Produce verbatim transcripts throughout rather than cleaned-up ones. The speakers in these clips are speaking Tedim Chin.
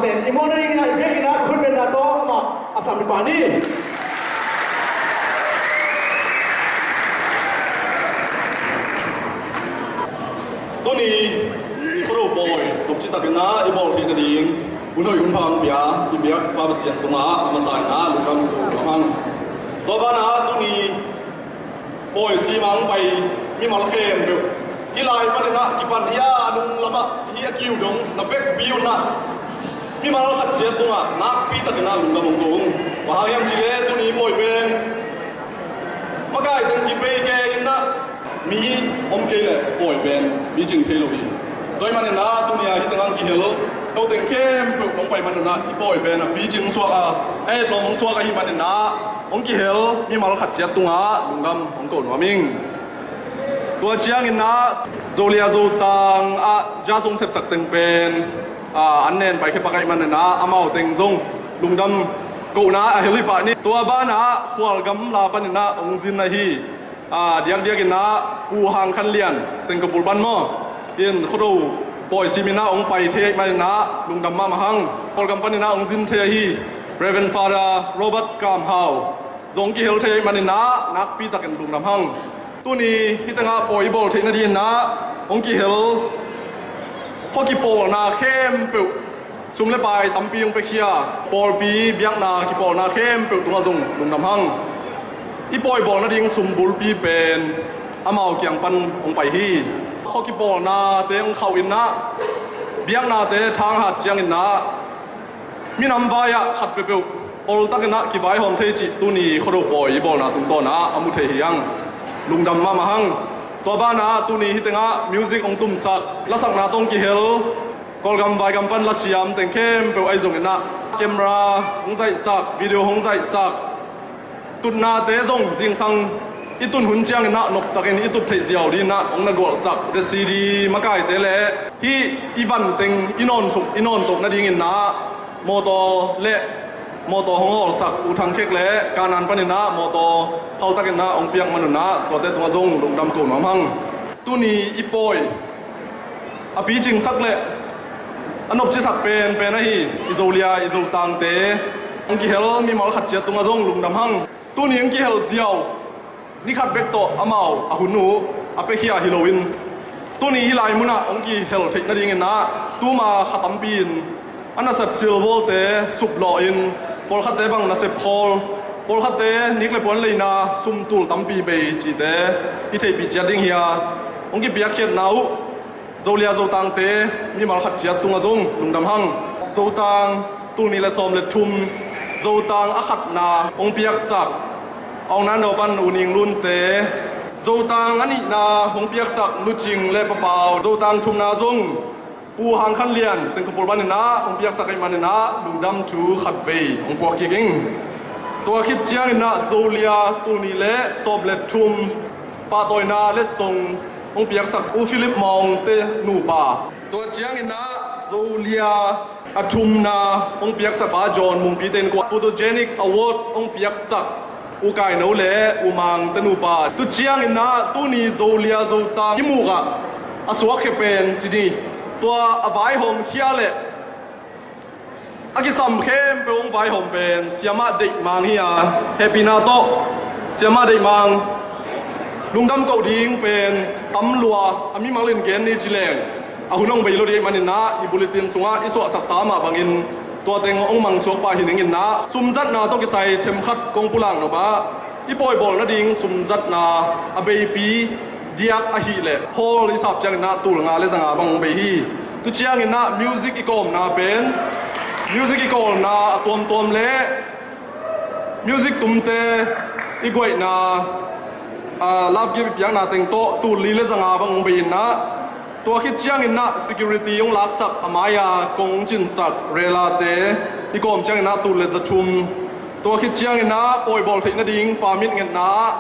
Sen i muan nading in ah i biakinn ah khutbetna tawh amah a sam i pah ni. Tuni Khuado pawi nopci takin ah i bawl theih nading hun hoih hun pha hong pia i biak Pa Pasian tungah a masa in ah lungdam ko nuam hang. Tua banah tuni pawi sima hong pai mimal khempeuh hih lai panin ah kipan hi a, a nung lamah hih a kiu dong na vekpi un ah mimal khat ciat tungah nakpi takin ah lungdam hong ko ung. Bang hang hiam cih leh tuni pawi pen makai teng kipei kei in ah mi om kei leh pawi pen picing thei lo hi. Tua ahih manin ah tuni a hih tengah hong kihel no teng khempeuh nong pai man un ah hih pawi pen a picing suak a, a etlawm hong suak ahih manin ah hong kihel mimal khat ciat tungah lungdam hong ko nuam ing. Tua ciangin ah Zolia Zotang ah jazz hong sepsak teng pen, a, an nen pai khia pak ahih manin ah amau teng zong lungdam kohna a hel hi pah ni. Tua banah Khualgam la panin ah hong zin ahi, a, diakdiakin ah Pu Hang Khan Lian, Singapore pan maw, in Khuado pawi simin ah hong pai thei ahih manin ah lungdam mahmah hang. Khualgam panin ah hong zin thei ahi Reverend Father Robert Kam Hau zong kihel thei ahih manin ah nakpi takin lungdam hang. Tuni hih tengah pawi i bawl theih nadingin ah hong kihel khua kipawlna khempeuh, sum le pai tampi hong piakhia, pawlpi biakna kipawlna khempeuh tungah zong lungdam hang. I pawi bawl nading sum bulpi pen amau kiang pan hong pai hi. Khua kipawlnate hong khauh in ah biaknate thanghat ciangin ah minam vai-ah khat peuhpeuh oltakin ah kivaihawm thei cih tuni Khuado pawi i bawlna tungtawn ah a mu thei hi hang. Lungdam mahmah hang. Tua banah tuni hih tengah music hong tumsak, lasakna tawh hong kihel, Kawlgam vaigam pan lasiam teng khempeuh ahi zongin ah camera hong zaihsak, video hong zaihsak, tutnate zong zingsang i tun hun ciangin ah noptakin i tut theih ziau dingin ah hong na gualhsak Z C D makaite le hih i van teng i nawnsuk i nawntoh nadingin ah mawtaw le mawtaw hong hawlsak U Thang Khek le Kanan panin ah mawtaw phautak in ah hong piak man un ah tuate tungah zong lungdam ko nuam hang. Tuni i pawi a picingsak le a nopcisak penpen ahi i Zolia i Zotangte hong kihel mimal khat ciat tungah zong lungdam hang. Tuni hong kihel ziau ni khat bek tawh amau a hun uh a piakhia hi loin tuni hih lai munah hong kihel theih nadingin ah tuma kha tampi in a nasep silbawlte suplawh in, pawlkhatte bang nasep khawl, pawlkhatte nik le puan leina sum tul tampi bei cihte i theihpih ciat ding hi a, hong kipiakkhiatna uh Zolia Zotangte mimal khat ciat tungah zong lungdam hang. Zotang tul nih le sawm le thum, Zotang a khatna hong piaksak Aung Naing Daw pan U Ning Lunte, Zotang a nihna hong piaksak Nu Cing le Pa Pau, Zotang thumna zong Pu Hang Khan Lian Singapore panin ah hong piaksak ahih manin ah lungdam thu khatvei hong puak kik ing. Tua khit ciangin ah Zolia tul nih le sawm le thum pahtawina letsong hong piaksak U Philip Mawngte nupa. Tua ciangin ah Zolia a thumna hong piaksak Pa John Mungpi ten kua Photogenic Award hong piaksak U Kai No le U Mang te nupa. Tu ciangin ah tuni Zolia Zotang i muk ah a suakkhia pen ci ni. Tua a vaihawm khia le a kisam khempeuh hong vaihawm pen Siamah Deih Mang hi a, hehpihna tawh Siamah Deih Mang lungdam koh ding pen tam lua a, mimal in gen ni ci leng a hun hong bei lo ding ahih manin ah i bulletin sungah i suahsaksa mah bangin tua teng hong mangsuak pah hi ning in ah sumzatna tawh kisai themkhat kong pulak nop ah i pawi bawl nading sumzatna a beipi diak ahih leh hall i sap ciangin ah tul nga le za nga bang hong bei hi. Tu ciangin ah music i kawmna pen music i kawlna a tuamtuam le music tumte i guaihna, ah, love gift i piakna teng tawh tul li le za nga bang hong bei in ah tua khit ciangin ah security hong laksak a mai-a kong cinsak relate i kawm ciangin ah tul le za thum. Tua khit ciangin ah pawi bawl theih nading permit ngetna ah,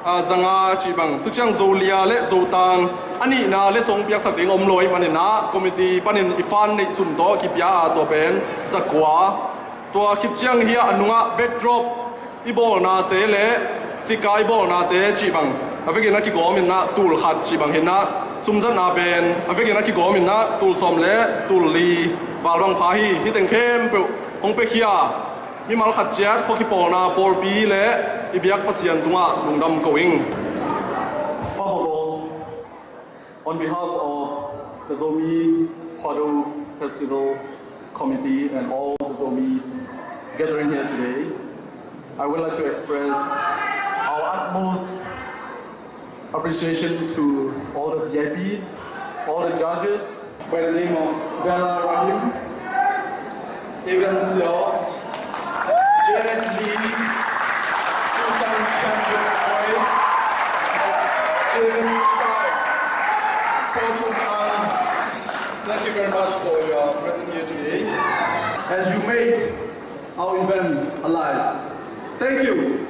ah, za nga cih bang. Tu ciang Zolia le Zotang a nihna letsong piaksak ding om lo ahih manin ah committee panin i fund neihsun tawh kipia a tua pen za kua. Tua khit ciang hi a, a nungah backdrop i bawlnate le sticker i bawlnate cih bang a vekin a kigawm in ah tul khat cih bang hi in ah sumzatna pen a vekin a kigawm in ah tul sawm le tul li Val bang pha hi, hih teng khempeuh hong piakhia mimal khat ciat khuakipawlna pawlpi le i biak Pasian tungah lungdam ko ing. First of all, on behalf of the Zomi Huado Festival Committee and all the Zomi gathering here today, I would like to express our utmost appreciation to all the V I Ps, all the judges. By the name of Bella Rahim, Evan Seo, Janet Lee, two-time champion boy, Jaden Tsai, Fortune Ang. Thank you very much for your presence here today. As you make our event alive. Thank you.